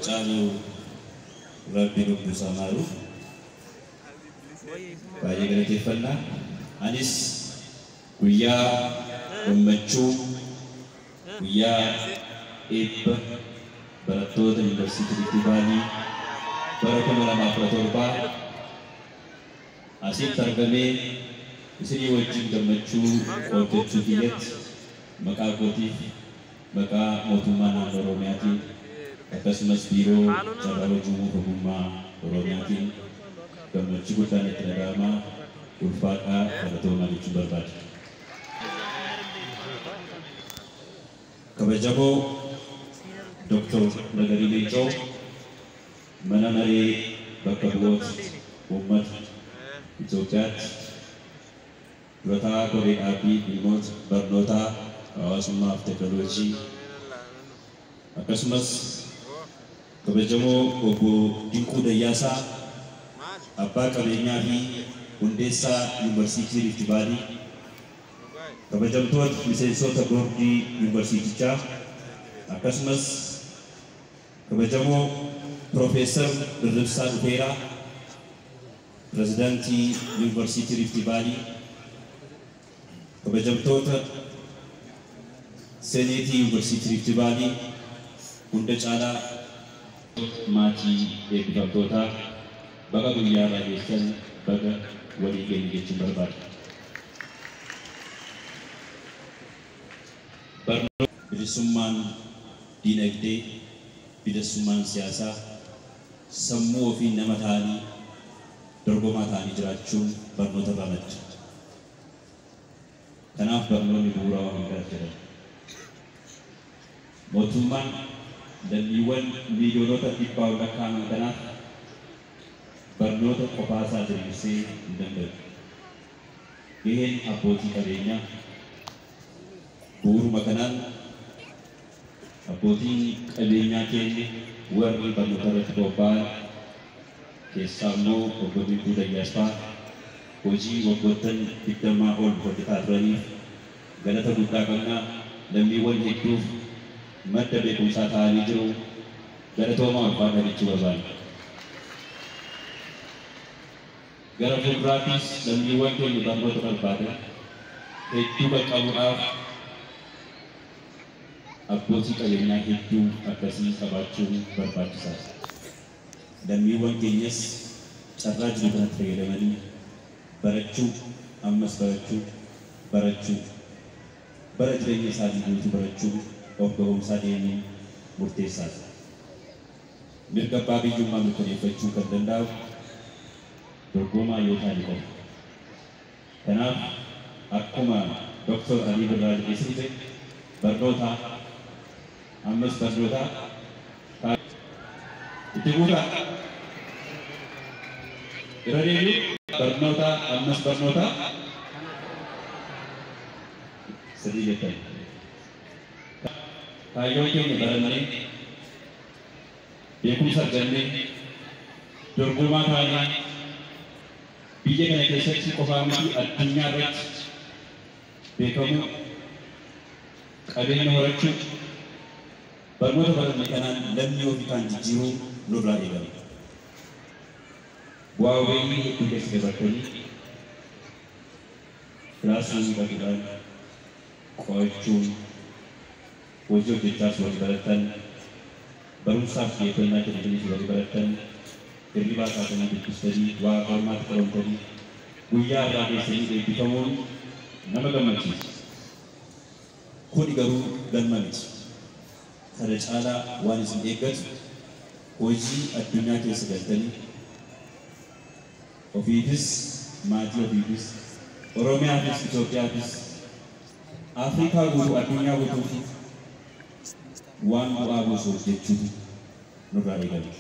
caalu Rabbi lubbuu isaa maaru. Baay'ee galateeffannaa. Anis guyyaa gammachuu, guyyaa eebba barattoota Yuunivarsiitii Rift Vaalii bara 2017 asitti argamee isinii wajjin gammachuu qooddachuu kiyyatti maqaa kootiif, maqaa mootummaa naannoo Oromiyaatiin, akkasumas biiroo carraa hojii uumuuf ogummaa Oromiyaatiin gammachuu guddaan itti dhaga'ama. Ulfaadhaa, galatoomaa jechuun barbaada. Kabajamoo Dr. Nagarii Leencoo, mana maree bakka bu'oota uummata Itoophiyaatti durataa koree dhaabbii dhimmoota barnootaa, hawaasummaa fi teekinooloojii, akkasumas kabajamoo obbo Dinquu Dayyaasaa, abbaa qabeenyaa fi hundeessaa Yuunivarsiitii Rift Vaalii, kabajamtoota miseensota boordii yuunivarsiitichaa, akkasumas kabajamoo Piroofeesar Dirribsaa Dhufeeraa, pirezidaantii Yuunivarsiitii Rift Vaalii, kabajamtoota seeneetii Yuunivarsiitii Rift Vaalii, hunda caalaa maatii eebbifamtootaa, baga guyyaa irraa geessan, baga walii geenye jechuun barbaada. Barnoota, bilisummaan diinagdee, bilisummaan siyaasaa, sammuu ofii nama ta'anii dorgomaa ta'anii jiraachuun barnoota irraa madda. Kanaaf barnoonni bu'uura waan hundaati jedhama. Mootummaan lammiiwwan miiliyoonota dhibbaa ol lakkaa'aman kanaaf barnoota qofaasaa diriirsee hin danda'u. Gaheen abbootii qabeenyaa bu'uuruma kanaan abbootiin qabeenyaa keenya warri barnoota irratti bobba'an, keessaa immoo obbo Dinquu Dayyaasaa, hojii waggoottan 20 ol hojjetaa turaniif galata guddaa qabna. Lammiiwwan hedduuf madda beekumsaa ta'anii jiru. Galatoomaa, ulfaadhaa jechuu barbaanna. Gara fuulduraattis lammiiwwan keenya barnoota barbaadan hedduu qaqqabuudhaaf abbootii qabeenyaa hedduu akkasii qabaachuun barbaachisaadha. Lammiiwwan keenyas carraa jiru kanatti fayyadamanii barachuu, ammas barachuu, barachuu, bara jireenya isaanii guutuu barachuu, of ga'umsaa deemuun murteessaadha. Mirga abbaa biyyummaa mirkaneeffachuu kan danda'u dorgomaa yoo taane qofa. Kanaaf akkuma Dr. Alii Birraa jedhee sirbe, barnoota, ammas barnoota, itti guutaa. Irra deebi'u, barnoota, ammas barnoota, sirrii jettan. Kaayyoon keenya barannee, beekumsa argannee, dorgomaa taanee biyya kana keessatti qofaa miti addunyaa irratti beekamuu, qabeenya horachuu, barnoota baranne kanaan lammii ofii kaan jijjiiruu nurraa eegama. Bu'aa bayii hedduu keessa dabartanii kilaasruumii dhaquudhaan qo'achuun, hojii hojjechaas warri barattan, barumsaaf xiyyeeffannaa kennitaniis warri barattan, hirribaa kaatanii dubbistanii, waa qormaatti qoramtanii guyyaa irraa geessanii eebbifamuun nama gammachiisa. Kuni garuu galma miti. Kana caalaa waan isin eeggatu hojii addunyaa keessa galtanii ofiifis, maatii ofiifis, Oromiyaafis, Itoophiyaafis, Afrikaa guutuu, addunyaa guutuuf waan bu'aa buusu hojjechuutu nurraa eegama.